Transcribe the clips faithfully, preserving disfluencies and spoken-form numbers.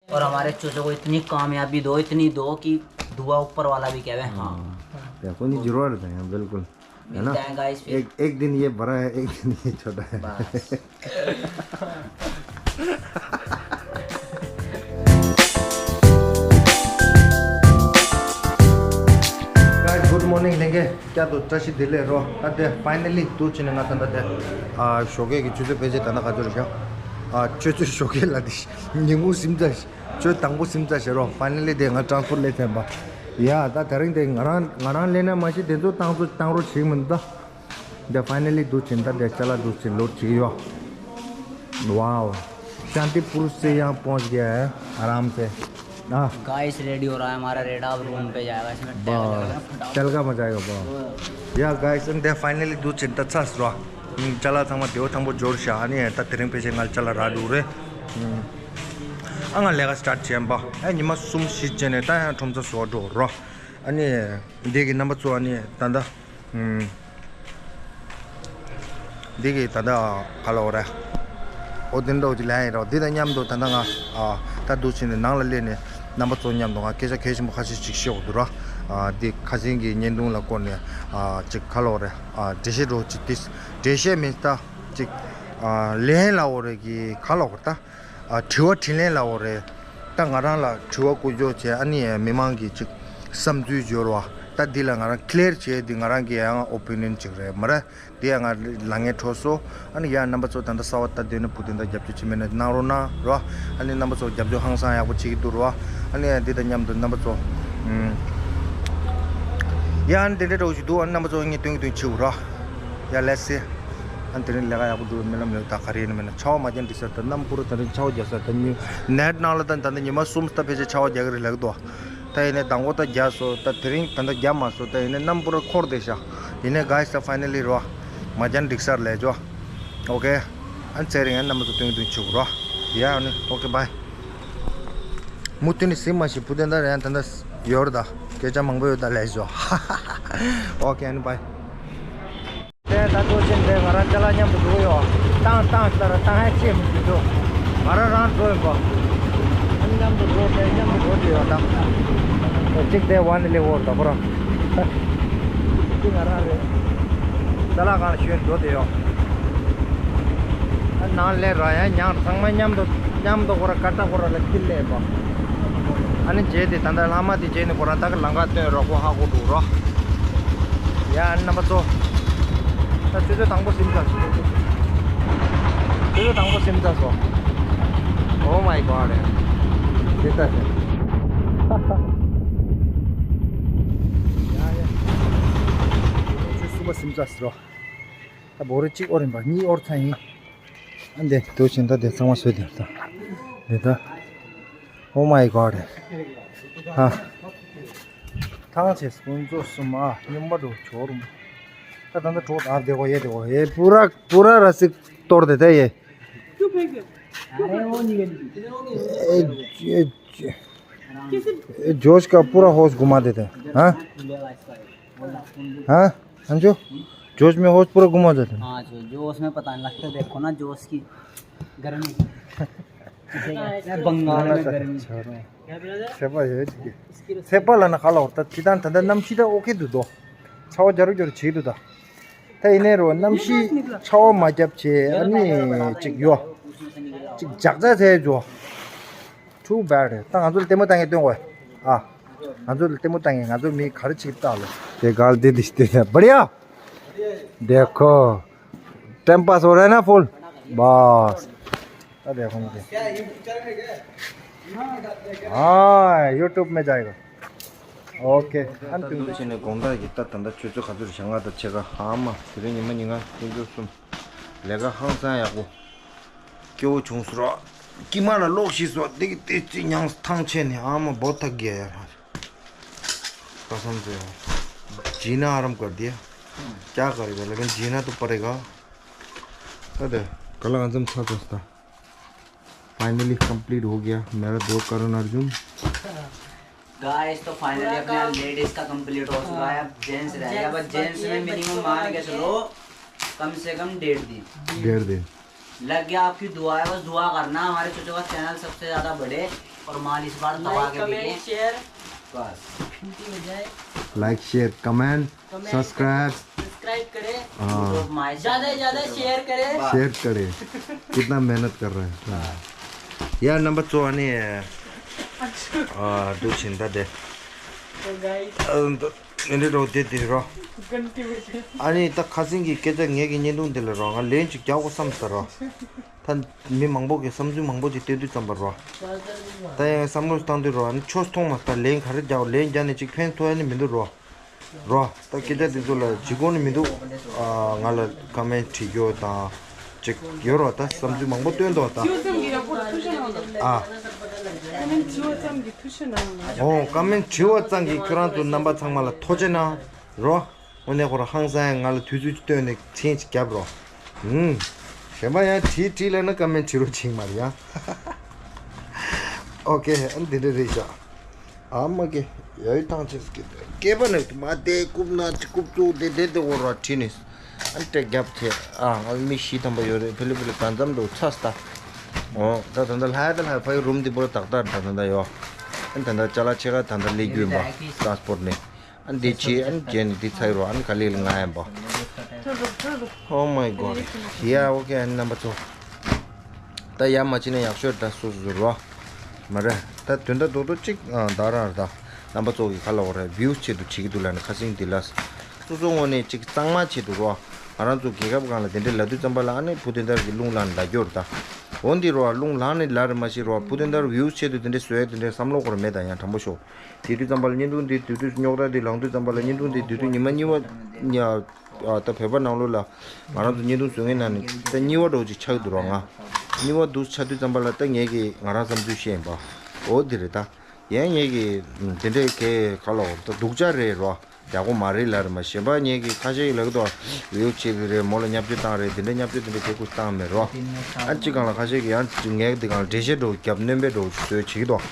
और हमारे चोचो को इतनी कामयाबी दो, इतनी दो कि दुआ ऊपर वाला भी कहवे। हाँ। देखो, नहीं, जरूर था यहाँ, बिल्कुल। है ना? मिलते हैं गाइस फिर। एक एक दिन ये बड़ा है, एक दिन ये छोटा है। बस। Guys, good morning. ལྷན་རྒྱས་བསྐྱར་དུ་བཀྲ་ཤིས་བདེ་ལེགས་རོ། ཨ་དེ་ཕའི་ནལ་ལི་འདུག་ཕྱིན་ནས་ང་ད་ལྟ་དེ་ཨ་ཞོགས་ཀས་ཀྱི་ཆུ་ཚོད་ཕལ་ཆེར་ད་ལྟ་ག་ཚོད་རེད་ཤག་ཨ་ཆུ་ཚོད་ཞོགས་ཀས་ལ་དེ་ཉིན་གུང་གཟིམ་ཚ་ཞིག་ཆུ་དང་པོ་གཟིམ་ཚ་ཞིག་རོ། ཕའི་ནལ་ལི་དེ་ང་ཊ་རན་སི་པོར་ཊི་སླེབས་ཐལ་པ། ཡ་ད་དེ་རིང་དེ་ང་རང་ང་རང་སླེབས་ན་མ་གཞི་དེ་ཚོ་བཏང་ཚོ་བཏང་རོགས་བྱེད་མི་འདུག་ད། དེ་ཕའི་ནལ་ལི་འདུག་ཕྱིན་ད་དེ་ཅ་ལག་འདུག་ཕྱིན་ལོཌ་བྱེད་ཀྱི་ཡོད། वाओ, शांतिपुर से यहाँ पहुँच गया है आराम से। हाँ। गाइस, रेडी हो रहा है हमारा रेडा, अब रूम पे जाएगा। इसमें टाइम लगेगा ना, फटाफट। चल का मजा आएगा, वाह। या गाइस, ཨ་ནི་དེ་ཕའི་ནལ་ལི་འདུག་ཕྱིན་ད་ཚར་སོང་ར། ཨ་ནི་ཅ་ལག་ཚང་མ་བདེ་པོ་ཐང་པོ་འབྱོར་ཤག་ཨ་ནི་ད་དེ་རིང་ཕལ་ཆེར་ང་ལ་ཅ་ལག་རག་འགྲོ་གི་རེད། ཨ་ང་ལས་ཀ་སི་ཊར་ཊི་བྱས་པ། ཨ་ཉི་མ་གསུམ་བཞི་བྱས་ནས་ད་ཡང་ཁྲོམ་ཚ་བཟོ་འགྲོ་ར། ཨ་ནི་འདི་གི་རྣམ་པ་ཚོ་ཨ་ནི་ད་ལྟ་ཨམ། འདི་གི་ད་ལྟ་ག་ལ་འོ་ར། ཨོ་དེ་འདྲ་ཅིག་ལས་ཡིན་རོགས། འདི་དང་མཉམ་དུ་ད་ལྟ་ང་ཨ་ད་འདུག་ཕྱིན་ནས་ནང་ལ་སླེབས་ནས་རྣམ་པ་ཚོ་མཉམ་དུ་ང་སྐད་ཆ་གལ་ཆེན་པོ་ཁ་ཤས་ཅིག་བཤད་དགོས་འདུག་ར། ཨ་འདི་ཁ་སང་གི་བརྙན་ཐུང་ལ་བསྐོར་ནས་ཨ་ཅིག་ག་ལ་འོ་ར། ཨ་འགྲེལ་བཤད་འགྲོ་ཅིག་དེ་འགྲེལ་བཤད་མིན་ད་ཅིག་ཨ་ལན་ལ་འོ་ར་གི་ག་ལ་འོ་ར་ད། ཨ་དྲི་བ་དྲིས་ལན་ལབ་དགོས་རེད། ད་ང་རང་ལ་དྲི་བ་བཀོད་འཇོག་བྱས། ཨ་ནི་མི་མང་གི་ཅིག་བསམ་ཚུལ་འབྱོར་བ། ད་འདི་ལ་ང་རང་ཀི་ལི་ཡར་བྱས། འདི་ང་རང་གི་ཡང་ཨོ་པི་ནི་ཡན་ཅིག་རེད་མ་རེད། འདི་ཡང་ང་ལ་ངས་འཕྲོད་སོང་། ཨ་ནི་ཡང་རྣམ་པ་ཚོ་ད་ལྟ་གསར་པ་ལྟ་འདོད་ན་བུ་དེ་འདྲ་རྒྱབ་སྐྱོར་བྱེད་མེད་ན་གནང་རོགས་གནང་རོགས། ཨ་ནི་རྣམ་པ་ཚོ་རྒྱབ་སྐྱོར་ཧང་སང་ཡག་པོ་བྱེད་ཀྱི་འདུག་རོགས། ཨ་ནི་འདི་དང་མཉམ་དུ་རྣམ་པ་ཚོ་ཨུམ། ཡང་ཨ་ནི་དེ་འདྲའི་འདྲ་བོ་ཞིག་འདུག་ཨ་ནི་རྣམ་པ་ཚོ་ངས་སྟོན་གྱི་སྟོན་གྱི་བྱེད་དགོས་རོགས། ཡ་ལེ་སི། ཨ་ནི་དེ་རིང་ལས་ཀ་ཡག་པོ་འགྲུབ་པའི་སྨོན་ལམ་ཡོད། ད་ག་རེ་ཡིན་ན་མིན་ན་ཆར་པ་མ་རྒྱག་འགྲིག་ས་རེད། ད་གནམ་ཕུ་ར་དེ་རིང་ཆར་པ་རྒྱག་ས་རེད། ད་ཉི་ནེཊ་ནང་ལ་ད་ད་ལྟ་ཉི་མ་གསུམ་ད་ཕལ་ཆེར་ཆར་པ་རྒྱག་གི་རེད་ལབ་ཀྱི་འདུག་ད་ཡིན་ནའི་མདང་དགོང་ད་རྒྱག་སོང་། ད་དེ་རིང་ད་ལྟ་རྒྱག་མ་སོང་། ད་ཡིན་ནའི་གནམ་ཕུ་ར་འཁོར་བསྡད་ཤག་ཡིན་ནའི་གྷའི་སི་ད་ཕའི་ནལ་ལི་རོ། མ་རྒྱག་འགྲིག་ས་རེད་ལབ་ཅོ། ཨོ་ཀེ། ཨ་ནི་ཚེ་རིང་ཨ་ནི་རྣམ་པ་ཚོ་སྟོན་གྱི་སྟོན་གྱི་བྱེད་དགོས་རོགས། ཡ་ཨ་ནི་ཨོ་ཀེ་བྷའི། མུ་མཐུད་ནས་གཟིགས་མ་ཤེས། བུ་དེ་འདྲ་རེད། ད་ལྟ་ཡོད་རེད། ད་སྐད་ཆ་མང་པོ་ཡོད། ད་ལས་ཤོག་ཨོ་ཀེ་ཨ་ནི་བྷའི། དེ་ད་ལྟ་ཕྱིན་དེ་ང་རང་ཅ་ལག་མཉམ་དུ་འགྲོ་གི་ཡོད། བཏང་བཏང་ལྟར་བཏང་ཧེ་ཅེས་མི་འདུག་ང་རང་རང་འགྲོ་ཡིན་པ། ཨ་ནི་མཉམ་དུ་འགྲོ་དེ་མཉམ་དུ་འགྲོ་དེ་ཡོད་ད། གཅིག་དེ་ཝན་ལི་ཝོར་ད་ཁོ་རང་། འདི་ང་རང་རེད། ཅ་ལག་ཁང་ཞོན་འགྲོ་དེ་ཡོད། ཨ་ནང་ལས་ར་ཡང་ཉང་ཚང་མ་མཉམ་དུ་མཉམ་དུ་ཁོ་ར་ཀ་ཏ་ཁོ་ར་ལ་ཁྱི་ལས་པ། ཨ་ནི་རྗེས་དེ་ད་ལྟ་ལྷག་མ་དེ་རྗེས་ནས་ཁོ་རང་ད་ག་ལང་ཀ་སྟོན་རོགས་ཁོ་ཧ་གོ་འགྲོ་རོགས། ཡ་ཨ་ནི་རྣམ་པ་ཚོ། ད་ཆུ་ཚོད་དང་པོ་ཟིན་ཚར་སོང་། ཆུ་ཚོད་དང་པོ་ཟིན་ཚར་སོང་། Oh my God. དེ་ལྟ་རེད། ཡ་ཡ། ཆུ་ཚོད་གསུམ་པ་ཟིན་ཚར་སོང་། ད་བོ་རི་གཅིག་ཨོར་ཡིན་པ། གཉིས་ཨོར་ཚར་ཡིན། ཨ་འདི་དུ་ཕྱིན་ད་དེ་ཚང་མ་བཟོས་དེ་ད། དེ་ད། Oh my God. ཧ། ཐང་ཆད་སོང་། ཚོ་གསུམ་ཨ་སྙོམས་པ་འགྲོ་ཆོག་རུང་། ད་ད་ད་གྲོགས་ཨ་བདེ་གོ་ཡེ་བདེ་གོ་ཡེ་པུ་ར་པུ་ར་ར་སིག་གཏོར་དེ་ད་ཡེ། ए, ए, ए, जोश का पूरा होश घुमा देते हैं। हाँ? हाँ? समझो? जोश में होश पूरा घुमा देते हैं। हाँ, जो, जो उसमें पता नहीं लगता, देखो ना, जोश की गर्मी। बंगाल में गर्मी। ཚད་པ་ཡོད་ཅིག་ཚད་པ་ལ་ན་ཁ་ལ་འོར་ད་ཅི་ད་ད་ད་གནམ་གཤིས་ད་ཨོ་ཁེ་འདུག་དོ། ཆར་པ་རྒྱག་རུ་རྒྱག་རུ་བྱེད་འདུག་ད། ད་ཡིན་ནའི་རོ་གནམ་གཤིས་ཆར་པ་མ་བརྒྱབ་བྱས་ཨ་ནི་ཅིག་ཡོ། ཅིག་ཇག་ཇག་ཚད་འཇོ། Too bad. ད་ང་ཚོ་ལ་ལྟད་མོ་ལྟ་མཁན་སྟོན་དགོས། ཨ། ང་ཚོ་ལ་ལྟད་མོ་ལྟ་མཁན། ང་ཚོ་མི་ག་རེ་བྱེད་ཀྱི་ལྟ་ལོ། ये गाल दे दी, दे दी। बढ़िया। देखो। टाइम पास हो रहा है ना फुल? बस। ད་དེ་ཁོང་དེ། ཨ། YouTube में जाएगा। ཨོ་ཁེ། ཨ་ནི་ད་དུང་ཕྱིན་ནས་དགོང་དག་གི་ད་ད་ལྟ་ཆུ་ཚོད་ག་ཚོད་རེད་ཤག་ང་དང་ཕྱེད་ཀ་ཧ་མ་དེ་རིང་ཉི་མ་ཉིན་གང་དཀོན་མཆོག་གསུམ། ལས་ཀ་ཧང་སང་ཡག་པོ། སྐྱིད་པོ་བྱུང་སོང་ར། དཀྱིལ་མ་ལ་གློག་ཤི་སོང་། དེ་གི་དེ་ཅི་ཉང་ཐང་ཆད་ནས་ཨ་མ་བོ་ཐག་གི་ཡ་ཡ། कसम से। जीना आराम कर दिया। क्या करेगा, लेकिन जीना तो पड़ेगा। अरे, कल आजम था दोस्ता। फाइनली कंप्लीट हो गया मेरा दो करण अर्जुन। गाइस, तो फाइनली अपने यहाँ लेडीज का कंप्लीट हो चुका है। अब जेंट्स रह गया। बस जेंट्स में मिनिमम मान के चलो, कम से कम डेढ़ दिन। डेढ़ दिन। लग गया आपकी दुआ है, बस दुआ करना हमारे चोचो का चैनल सबसे ज्यादा बढ़े। और माल इस बार दबा के बिके। शेयर, घंटी बजाए। Like, share, comment, comment, subscribe। Subscribe करें। हाँ। YouTube माय ज्यादा से ज्यादा शेयर करें। शेयर करें। कितना मेहनत कर रहे हैं। हाँ। यार, नंबर चो आने है। अच्छा। आ, दो चिंता दे। तो गाइस। अ, तो ཨ་ནི་རོ་དེ་དེ་རོ། ཨ་ནི་ད་ཁ་སང་གི་སྐད་ཆ་ངེད་ཀྱི་བརྙན་ཐུང་དེ་ལ་རོ་ང་ལན་ཅིག་རྒྱག་དགོས་བསམ་ས་རོ། ད་མི་མང་པོ་གི་བསམ་ཚུལ་མང་པོ་ཅིག་བསྟན་དུས་ཙམ་པ་རོ། ད་ཡང་བསམ་བློ་བཏང་དུས་རོ་ཨ་ནི་ཆོས་མཐོང་མ་ད་ལན་ག་རེ་རྒྱག་ལན་རྒྱག་ནས་ཅིག་ཕན་ཐོགས་ཡ་ནི་མི་འདུག་རོ། རོ། ད་སྐད་ཆ་དེ་ཚོ་ལ་ལྗིད་ཁོག་ནི་མི་འདུག་ཨ། ང་ལ་ཀ་མེན་བྲིས་རྒྱུ་དང་། ཅིག་ཡོད་རོ་ད་བསམ་ཚུལ་མང་པོ་བཏོན་འདུག་ད། བྲིས་པ་ཙམ་གྱིས་ཡག་པོ་ཐུགས་རྗེ་གནང་། ཨ། ཀ་མེན་བྲིས་པ་ཙམ་གྱིས་ཐུགས་རྗེ་གནང་། ཨོ་ཀ་མེན་བྲིས་པ་ཙམ་གྱིས་ཁྱོད་རང་ཚོ་རྣམ་པ་ཚང་མ་ལ་ཐུགས་རྗེ་གནང་། རོ། དངོས་གནས་ཁོ་རང་ཧང་སང་ཡང་ང་ལ་དུས་ཚོད་ཅིག་བཏོན་ནས་མཆན་ཅིག་རྒྱབ་རོགས། ཧུམ། གཞན་པ་ཡང་བྲིས་བྲིས་ལབ་ན་ཀ་མེན་བྲིས་རོགས་བྱེད་མ་རེད་ཡ། ཨོ་ཀེ་ཨ་འདི་འདྲ་རེད་ཤག་ཨ་མ་ཀེ་ཡ་ཡི་ཐང་ཆད་སྐད་སྐད་པ་ནས་མ་དེ་རྐུབ་ན་རྐུབ་བཙུགས་དེ་དེ་དེ་འོ་ར་བྲིས་ནས་ཨ་སྤྲད་རྒྱབ་བྱས་ཨ་ང་མི་བཞི་ཐམ་པ་ཡོད་རེད། ཕི་ལི་ཕི་ལི་གང་འཚམ་འགྲོ་ཚ་སྟ། ཨོ་ད་ད་ད་ལྷ་ཡ་ད་ལྷ་ཕ་ཡི་རུམ་འདི་པོ་ར་ཏག་ཏག་ད་ད་ད་ཡོ། ཨ་ད་ད་ཅ་ལག་ཕྱེད་ཀ་ད་ད་ལས་རྒྱུ་ཡིན་པ་ཊ་རན་སི་པོར་ཊི་ནས། ཨ་འདི་བྱས་ཨ་ནི་བྱས་ནས་འདི་ཚ་ཡི་རོ། ཨ་ནི་ག་ལེ་ལ་ང་ཡིན་པ། Oh my god. Yeah, okay. ཨ་ནི་རྣམ་པ་ཚོ། ད་ཡ་མ་ཕྱིན་ན་ཡག་ཤོས་ད་སོ་སོ་རོ། མ་རེད། ད་དོན་དག་རྡོག་རྡོག་གཅིག་ཨ་ད་རང་རེད་ད། རྣམ་པ་ཚོ་གི་ཁ་ལ་འོ་རེད། བིའུ་ཆེད་དུ་བྱེད་ཀྱི་འདུག་ལ་ནི་ཁ་སིང་འདི་ལ། སོ་སོ་ངོས་ནས་གཅིག་གཙང་མ་ཆེད་དུ་རོ། ང་རང་ཚོ་རྒྱལ་ཁབ་སྒང་ལ་དེ་འདྲའི་ལབ་དུས་ཙམ་པ་ལ་ཨ་ནི་བུ་དོན་དག་གི་རླུང་ལངས་ནས་ལབ་རྒྱུ་རེད་ད། འོ་འདི་རོ་རླུང་ལངས་ནས་ལབ་རེད་མ་གཞི་རོ། བུ་དོན་དག་བིའུ་ཆེད་དུ་དེ་འདྲའི་བཟོ་ཡ་དེ་འདྲའི་བསམ་བློ་འཁོར་མེད་ད་ཡང་དྲང་པོ་ཤོད། དེ་དུས་ཙམ་པ་ལ་བརྙན་ཐུང་འདི་དུས་དུས་རྙོག་དྲ་འདི་ལངས་དུས་ཙམ་པ་ལ་བརྙན་ཐུང་འདི་དུས་དུས་ཉི་མ་གཉིས་པ་ཉ་ཨ་ད་བོད་པ་ནང་ལོགས་ལ་ང་རང་ཚོ་བརྙན་ཐུང་བཟོ་མཁན་ནང་ནས་ད་གཉིས་པ་འདྲ་བོ་ཅིག་ཆགས་འདུག་རོགས། ང་གཉིས་པ་འདུག་ཆགས་དུས་ཙམ་པ་ལ་ད་ངས་ཀྱི་ང་རང་བསམ་ཚུལ་བཤད་ཡིན་པ། འོ་འདི་རེད་ད། ཡང་ངས་ཀྱི་དེ་འདྲའི་གས་ག་ལ་འོ་ད་སྡུག་ཅག་རེད་རོ། ཡག་པོ་མ་རེད་ལབ་རེད་མ་གཞན་པ་ངས་ཀྱི་ཁ་ཤས་ཀྱི་ལབ་ཀྱི་འདུག་བེའུ་བྱེད་ཀྱི་རེད། མོ་ལ་བརྙས་བཅོས་བཏང་རེད། དེ་འདྲ་བརྙས་བཅོས་དེ་འདྲ་གས་ཁུ་བཏང་མེད་རོ། ཨ་གཅིག་སྒང་ལ་ཁ་ཤས་ཀྱི་ཡང་ངས་འདི་སྒང་ལ་འགྲེལ་བཤད་འདྲ་བོ་རྒྱབ་སྣོན་པའི་འདྲ་བོ་བཟོས་བྱེད་ཀྱི་འདུག་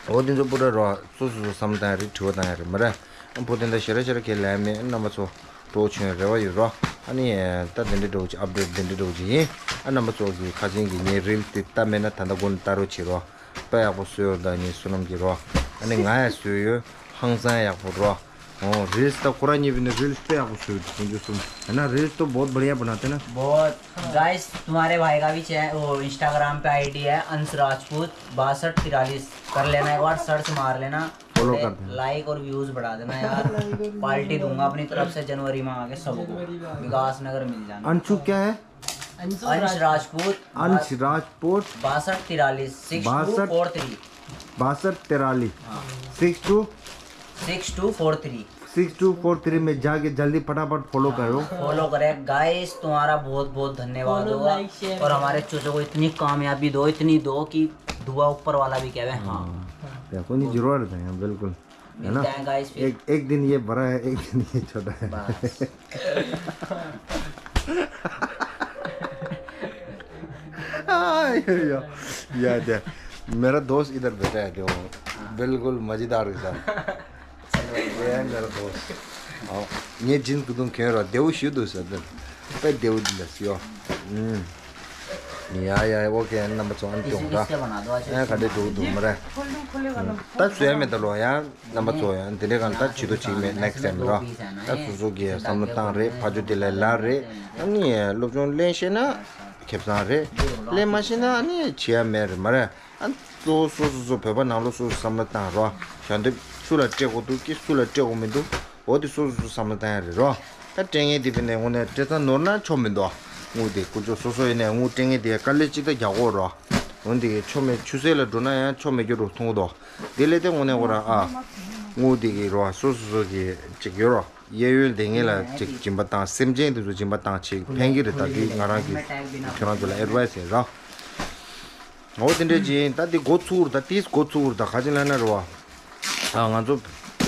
འོ་དེ་ཚོ་པུ་ར་རོ། སོ་སོ་སོ་བསམ་བློ་བཏང་ཡ་རེད། དྲི་བ་བཏང་ཡ་རེད་མ་རེད། ཨ་བུ་དེ་འདྲ་ཞེ་དྲག་ཞེ་དྲག་གས་ལབ་ཡ་མེད། རྣམ་པ་ཚོ་སྤྲོ་བོ་བྱུང་ཡ་རེ་བ་ཡོད་རོ། ཨ་ནི་ད་དེ་འདྲ་འདྲ་བོ་ཅིག་ཨབ་ཌེཊ་དེ་འདྲ་འདྲ་བོ་ཅིག་ཡིན། ཨ་རྣམ་པ་ཚོ་གི་ཁ་སང་གི་ངའི་རིལ་དེ་ལྟ་མེད་ན་ད་ལྟ་འགོ་ནས་ལྟ་རོགས་བྱེད་རོ། དཔེ་ཡག་པོ་བཟོས་ཡོད་ད་ངའི་བསོད་ནམས་ཀྱིས་རོ། ཨ་ནི་ང་ཡང་བཟོས་ཡོད། ཧང་སང་ཡག་པོ་རོ། ཨོ་རིལ་ད་ཁོ་རང་གཉིས་པོ་ནི་རིལ་དཔེ་ཡག་པོ་བཟོས་འདུག་དཀོན་མཆོག་གསུམ། है ना, रील्स तो बहुत बढ़िया बनाते हैं ना। बहुत। गाइस, तुम्हारे भाई का भी चै-, वो इंस्टाग्राम पे आईडी है, अंश राजपूत बासठ तिरालीस। कर लेना, एक बार सर्च मार लेना। फॉलो कर देना। लाइक और व्यूज बढ़ा देना यार। पार्टी दूंगा अपनी तरफ से जनवरी में आके सबको। विकास नगर मिल जाना। अंशु क्या है? अंश राजपूत। अंश राजपूत। बासठ तिरालीस, सिक्स टू फोर थ्री। बासठ तिरालीस। हाँ। Six two. Six two four three. Six two four three में जाके जल्दी फटाफट फॉलो करो। फॉलो करें गाइस, तुम्हारा बहुत बहुत धन्यवाद होगा। और हमारे चूचों को इतनी कामयाबी दो, इतनी दो कि दुआ ऊपर वाला भी कहवे। हाँ। देखो नहीं, जरूर है, बिल्कुल। है ना? मिलते हैं गाइस फिर। एक, एक दिन ये बड़ा है, एक दिन ये छोटा है। बस। आय, या, या, या। मेरा दोस्त इधर बैठा है, देखो। हाँ। बिल्कुल मजेदार के साथ। चलो। ये है मेरा दोस्त। हाँ, ये जिन कुदुम खेल रहा, देव शुद्ध हो सकते। पे देव दिलस, यो। हम्म। या, या, वो क्या है, नंबर चौवन क्यों रहा? इसके बना दो, अच्छा। ཁ་འདྲ་འདུག་འདུག་མ་རེད། ད་བཟོས་མེད་ད་ལོ་ཡང་རྣམ་པ་ཚོ་ཡང་འདི་འདྲའི་སྒང་ད་བྱེད་དུ་བྱེད་མེད་next time་ར། ད་སོ་སོ་གི་བསམ་བློ་བཏང་རེད། ཕ་ཇོ་དེ་ལས་ལ་རེད། ཨ་ནི་སློབ་སྦྱོང་ལེན་ཤེས་ན་ཁེ་བཟང་རེད། ལེན་མ་ཤེས་ན་ཨ་ནི་བྱེད་ཡ་མེད་རེད་མ་རེད། ཨ་གཙོ་བོ་སོ་སོ་སོ་བོད་པ་ནང་ལོགས་སོ་སོ་བསམ་བློ་བཏང་རོགས། ཞལ་འདེབས་སུ་ལ་སྤྲད་དགོས་འདུག་གི་སུ་ལ་སྤྲད་དགོས་མི་འདུག་འོ་དེ་སོ་སོ་སོ་བསམ་བློ་བཏང་ཡ་རེད་རོགས། ད་སྤྲད་མཁན་དེ་བས་ནས་དངོས་གནས་སྤྲད་ཚར་ནོར་ན་ཆོ་མི་འདུག་དངུལ་དེ་དཀོན་མཆོག་སོ་སོ་ཡིན་ནས་དངུལ་སྤྲད་མཁན་དེ་དཀའ་ལས་ཅིག་ད་རྒྱག་དགོས་རོགས། འོན་ཏེ་ཆོ་མེད་ཆུ་ཚོད་ལ་འགྲོ་ན་ཡང་ཆོ་མེད་རྒྱུ་རུ་མཐོང་གི་འདུག་དེ་ལས་དེ་དངོས་གནས་ཁོ་རང་ཨ། དངུལ་དེ་གི་རོ་སོ་སོ་སོ་གི་ཅིག་ཡོད་རོ། གཡས་གཡོན་སྡེ་ངན་ལ་ཅིག་སྦྱིན་པ་བཏང་སེམས་ཅན་དེ་ཚོ་སྦྱིན་པ་བཏང་ཅིག་ཕན་གི་རེད། ད་དེ་ང་རང་གི་ཁྱོད་རང་ཚོ་ལ་ཨེ་ཌི་ཝའི་སི་ཡིན་རོ། འོ་དེ་འདྲས་ཅིག་ཡིན། ད་དེ་འགོ་ཚུགས་རེད། ད་དེ་འགོ་ཚུགས་རེད། ད་ག་ཅི་ལབ་ན་རོ། ཨ་ང་ཚོ་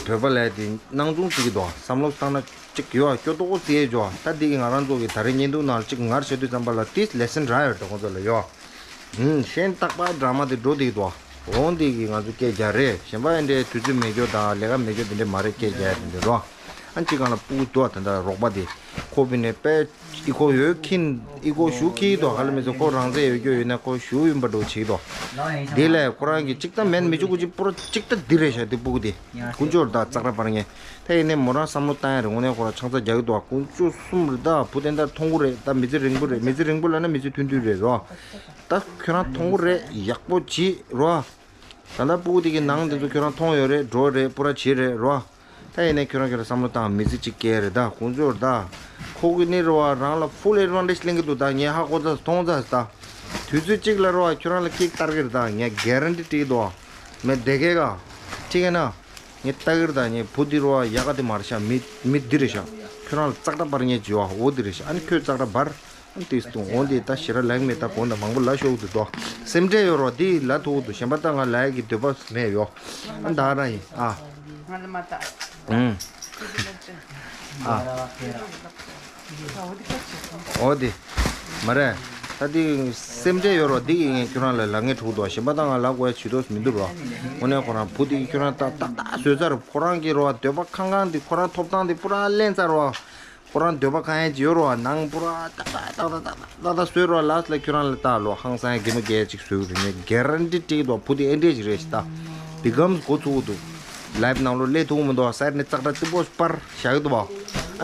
བོད་པ་ལ་དེ་སྣང་ཆུང་བྱེད་ཀྱི་འདུག་བསམ་བློ་བཏང་ན་ཅིག་ཡོད་ཨ་སྐྱོ་ཏོག་ཙི་ཡས་འཇོག་ད་དེ་གི་ང་རང་ཚོ་གི་ད་རེས་བརྙན་ཐུང་ནང་ལ་ཅིག་ངར་བྱེད་དུས་ཙམ་པ་ལ་དེ་ལེ་སན་རག་ཡོད་རེད། ཁོང་ཚོ་ལ་ཡོད། ཨུམ། གཞན་རྟག་པར་ཌ་ར་མ་དེ་འགྲོ་བསྡད་འདུག་འོང་དེ་གི་ང་ཚོ་སྐད་རྒྱག་རེད། གཞན་པ་ཨེ་འདྲའི་དུས་ཚོད་མེད་སྐྱོ་དང་ལས་ཀ་མེད་སྐྱོ་དེ་འདྲའི་མ་རེད། སྐད་རྒྱག་ཡ་དེ་འདྲའི་རོ། ཨ་ཅི་གང་ལ་སྤུ་གུ་འདུག་ད་ལྟ་རོགས་པ་དེ་ཁོ་བི་ནས་པས་ཨི་ཁོ་ཡོད་ཁིན་ཨི་ཁོ་ཞུ་ཁི་འདུག་ག་ལ་མི་ཚོ་ཁོ་རང་ཚེ་ཡོད་རྒྱུ་ཡོད་ན་ཁོ་ཞུ་ཡིན་པ་འགྲོ་བྱེད་འདུག་དེ་ལས་ཁོ་རང་གི་གཅིག་ད་མེན་མི་བཅུ་དགུ་གཅིག་པུ་ར་གཅིག་ད་འདི་རེད་ཤག་དེ་སྤུ་གུ་དེ་དཀོན་མཆོག་ད་ཙག་ར་པར་ངས་ད་ཡིན་ནས་མོ་རང་བསམ་བློ་བཏང་ཡ་རེད། དངོས་གནས་ཁོ་རང་ཆང་ས་རྒྱག་གི་འདུག་དཀོན་མཆོག་གསུམ་རེད། ད་བུ་དེ་འདྲ་མཐོང་གི་རེད། ད་མི་ཚེ་རིང་པོ་རེད། མི་ཚེ་རིང་པོ་ལབ་ན་མི་ཚེ་ཐུང་ཐུང་རེད་རོ། ད་ཁྱོད་རང་མཐོང་གི་རེད། ཡག་པོ་བྱེད་རོ། ད་ལྟ་སྤུ་གུ་དེ་གི་ནང་དེ་ཚོ་ཁྱོད་རང་མཐོང་ཡོད་རེད། འགྲོ་རེད། པུ་ར་བྱེད་རེད་རོ། ད་ཡིན་ནའི་ཁྱོད་རང་ཁྱོད་རང་བསམ་བློ་བཏང་། མི་ཚེ་གཅིག་སྐྱེལ་རེད་ད་དཀོན་མཆོག་ད། ཁོ་གི་ནི་རོ་བ་རང་ལ་ཕུལ་ཨེ་ཌི་ཝན་ཊེ་ཇི་ལེན་གི་འདུག་ད་ངས་ཧ་གོ་ཚར་མཐོང་ཚར་ད། དུས་ཚོད་གཅིག་ལ་རོ་བ་ཁྱོད་རང་ལ་ཀིག་བསྟར་གི་རེད་ད། ངས་གེ་རན་ཊི་སྤྲད་འདུག་མེད་དེ་གས་ག་ཁྲིད་གས་ན། ངས་ལྟ་གི་རེད་ད། ངས་བུ་འདི་རོ་བ་ཡག་ག་དེ་མ་རེད་ཤག་མི་མི་འདི་རེད་ཤག་ཁྱོད་རང་ལ་ཙག་སྒྲ་འབར་ངས་བྱི་བ་འོ་འདི་རེད་ཤག་ཨ་ནི་ཁྱོད་ཙག་སྒྲ་འབར། ཨ་ནི་ཏིས་ཏུང་འོ་འདི་ད་ཞེ་དྲག་ལེགས་མེད། ད་གོང་ད་མང་པོ་ལ་ཤོག་འདུག་དོ། སེམས་ཁྲལ་ཡོད་རོ་འདི་ལ་ཐུག་འདུག་གཞན་པ་ད་ང་ལ་ཡ་གི་འདོད་པ་མེད་ཡོ། ཨ་ད་ར་ཡིན་ཨ། ང་ལ་མ་ད། ཨུམ། ཨ། འོ་འདི། མ་རེད། ད་འདི་སེམས་ཁྲལ་ཡོད་རོ་འདི་གི་ངས་ཁྱོད་རང་ལ་ལ་ངས་ཐུག་འདུག་གཞན་པ་ད་ང་ལ་དགོས་ཡ་བྱེད་དོ་མི་འདུག་རོ། དངོས་གནས་ཁོ་རང་བུ་འདི་ཁྱོད་རང་ད་ཏག་ཏག་བཟོས་ཚར། ཁོ་རང་གི་རོ་འདོད་པ་ཁང་ཁང་འདི་ཁོ་རང་ཐོབ་ཐང་འདི་པུ་ར་ལེན་ཚར་རོ། ཁོ་རང་འདོད་པ་གང་ཡང་ཅི་ཡོད་རོ། ནང་པུ་ར་ཏག་ཏག་ཏག་ཏག་ཏག་ཏག་ཏག་བཟོས་རོ། ལ་སི་ལ་ཁྱོད་རང་ལ་ལྟ་ལོ། ཧང་སང་གེ་མོ་གེ་ཅིག་བཟོས་རེད། ངས་གེ་རན་ཊི་སྤྲད་འདུག་བུ་དེ་ཨེ་འདྲས་ཅིག་རེད་ཤི་ད། དེ་གམ་གོ་ཚུགས་འདུག་ལའིབ་ནང་ལོ་ལས་ཐུག་མི་འདུག་སར་ནས་ཙག་སྒྲ་རྩི་པོ་སྤར་བཞག་གི་འདུག་བ།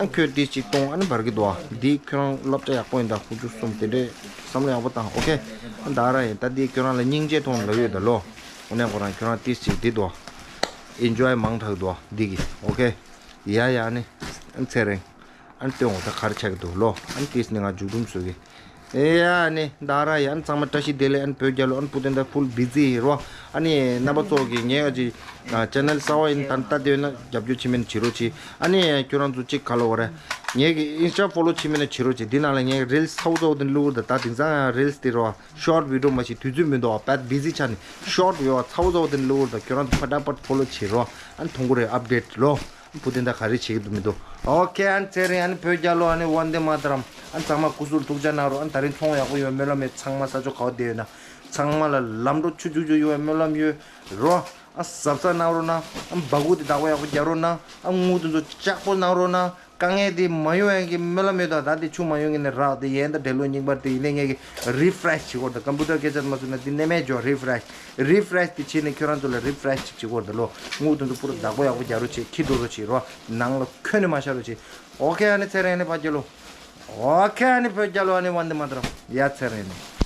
ཨ་ཁྱོད་དེ་ཅིག་གཏོང་ཨ་ནི་འབར་གི་འདུག་བ། འདི་ཁྱོད་རང་སློབ་གྲྭ་ཡག་པོ་ཡིན་ད། ཁུ་ཆུ་གསུམ་དེ་འདྲས་བསམ་བློ་ཡག་པོ་བཏང་། ཨོ་ཁེ། ཨ་ད་ར་ཡིན་ད། འདི་ཁྱོད་རང་ལ་སྙིང་རྗེ་ཐོང་ལབ་ཡོད་ད་ལོ། དངོས་གནས་ཁོ་རང་ཁྱོད་རང་དེ་ཅིག་འདི་འདུག་བ། ཨེན་ཇོའི་མང་དྲགས་འདུག་བ་འདི་གི། ཨོ་ཁེ། ཡ་ཡ་ནི། ཨ་ཚེ་རིང་། ཨ་སྟོན་འོ་ད་ག་རེ་ཆགས་ཀྱི་འདུག་ལོ། ཨ་ཏིས་ནི་ང་མཇུག་སྒྲུང་བཟོ་གི། ཨེ་ཡ་ནི་ད་ར་ཡ་ཨ་ཚང་མ་བཀྲ་ཤིས་བདེ་ལེགས། ཨ་བོད་རྒྱལ་ལོ། ཨ་བུ་དེ་འདྲ་ཕུལ་བི་ཛི་རོ། ཨ་ནི་རྣམ་པ་ཚོ་གི་ངའི་ཨ་ཅི་ཅེ་ནལ་གསར་བ་ཡིན་ད་ལྟ་དེ་ན་རྒྱབ་སྐྱོར་བྱེད་མིན་བྱེད་རོགས་གྱིས། ཨ་ནི་ཁྱོད་རང་ཚོ་གཅིག་ག་ལོ་བ་རེད། ངའི་གི་ཨིན་སི་ཊ་ཕོ་ལོ་བྱེད་མིན་ན་བྱེད་རོགས་གྱིས། འདི་ནང་ལ་ངའི་རིལ་སི་ཚ་བོ་ཚ་བོ་དེ་བླུགས་ད། ད་དེང་སང་ཡང་རིལ་སི་དེ་རོ། ཤོར་བི་ཌི་ཡོ་མ་ཞིག་དུས་ཚོད་མི་འདུག་བ། བད་བི་ཛི་ཆགས་ནས་ཤོར་ཡོ་ཚ་བོ་ཚ་བོ་དེ་བླུགས་ད། ཁྱོད་རང་ཚོ་ཕ་ཏྲ་པ་ཕོ་ལོ་བྱེད་རོགས། ཨ་ནི་མཐོང་གི་རེད་ཨཔ་ཌེཊ་ལོ། བུ་དེ་འདྲ་ག་རེ་བྱེད་ཀྱི་འདུག་མི་འདུག་ཨོ་ཁེ། ཨ་ནི་ཚེ་རིང་། ཨ་ནི་བོད་རྒྱལ་ལོ། ཨ་ནི་ཝན་དེ་མ་ཏ་རམ། ཨ་ནི་ཚང་མ་སྐུ་གཟུགས་ཐུགས་ཅག་གནང་རོགས། ཨ་ནི་ད་རིང་ཚོང་ཡག་པོ་ཡོད་སྨོན་ལམ་ཡོད། ཚང་མ་ས་ཕྱོགས་ག་བ་བསྡད་ཡོད་ན་ཚང་མ་ལ་ལམ་འགྲོ་ཆུ་རྒྱུག་རྒྱུག་ཡོང་བའི་སྨོན་ལམ་ཡོད་རོ། ཨ་གཟབ་གཟབ་གནང་རོགས་གནང་། ཨ་སྦ་ཁུག་དེ་བདག་པོ་ཡག་པོ་རྒྱག་རོགས་གནང་། ཨ་དངུལ་དེ་ཚོ་ལྕགས་པོ་གནང་རོགས་གནང་། དཀའ་ངལ་དེ་མ་ཡོང་ཡག་གི་སྨོན་ལམ་ཡོད་དོ། ད་དེ་ཆུ་མ་ཡོང་གི་ནས་རག་དེ་ཡན་ད་འབྲེལ་ལོ་རྙིང་པར་དེ་ཡིན་ནས་ངས་གི་རི་ཕ་རེ་ཤི་བྱེད་དགོས་རེད། ད་ཀམ་པུ་ཊར་སྐད་ཆ་མ་བཟོས་ན་དེ་ནས་མེད་འཇོག་རི་ཕ་རེ་ཤི། རི་ཕ་རེ་ཤི་དེ་བྱས་ནས་ཁྱོད་རང་ཚོ་ལ་རི་ཕ་རེ་ཤི་བྱེད་དགོས་རེད་ད་ལོ། དངུལ་དེ་ཚོ་པུ་ར་བདག་པོ་ཡག་པོ་རྒྱག་རོགས་བྱེད། འཁྱེར་འགྲོ་རོགས་བྱེད་རོ། ནང་ལ་ཁྱོན་ནས་མ་བཞག་རོགས་བྱེད། ཨོ་ཁེ། ཨ་ནི་ཚེ་རིང་། ཨ་ནི་བོད་རྒྱལ་ལོ། ཨོ་ཁེ། ཨ་ནི་བོད་རྒྱལ་ལོ། ཨ་ནི་ཝན་དེ་མ་ཏ་རམ། ཡ་ཚེ་རིང་།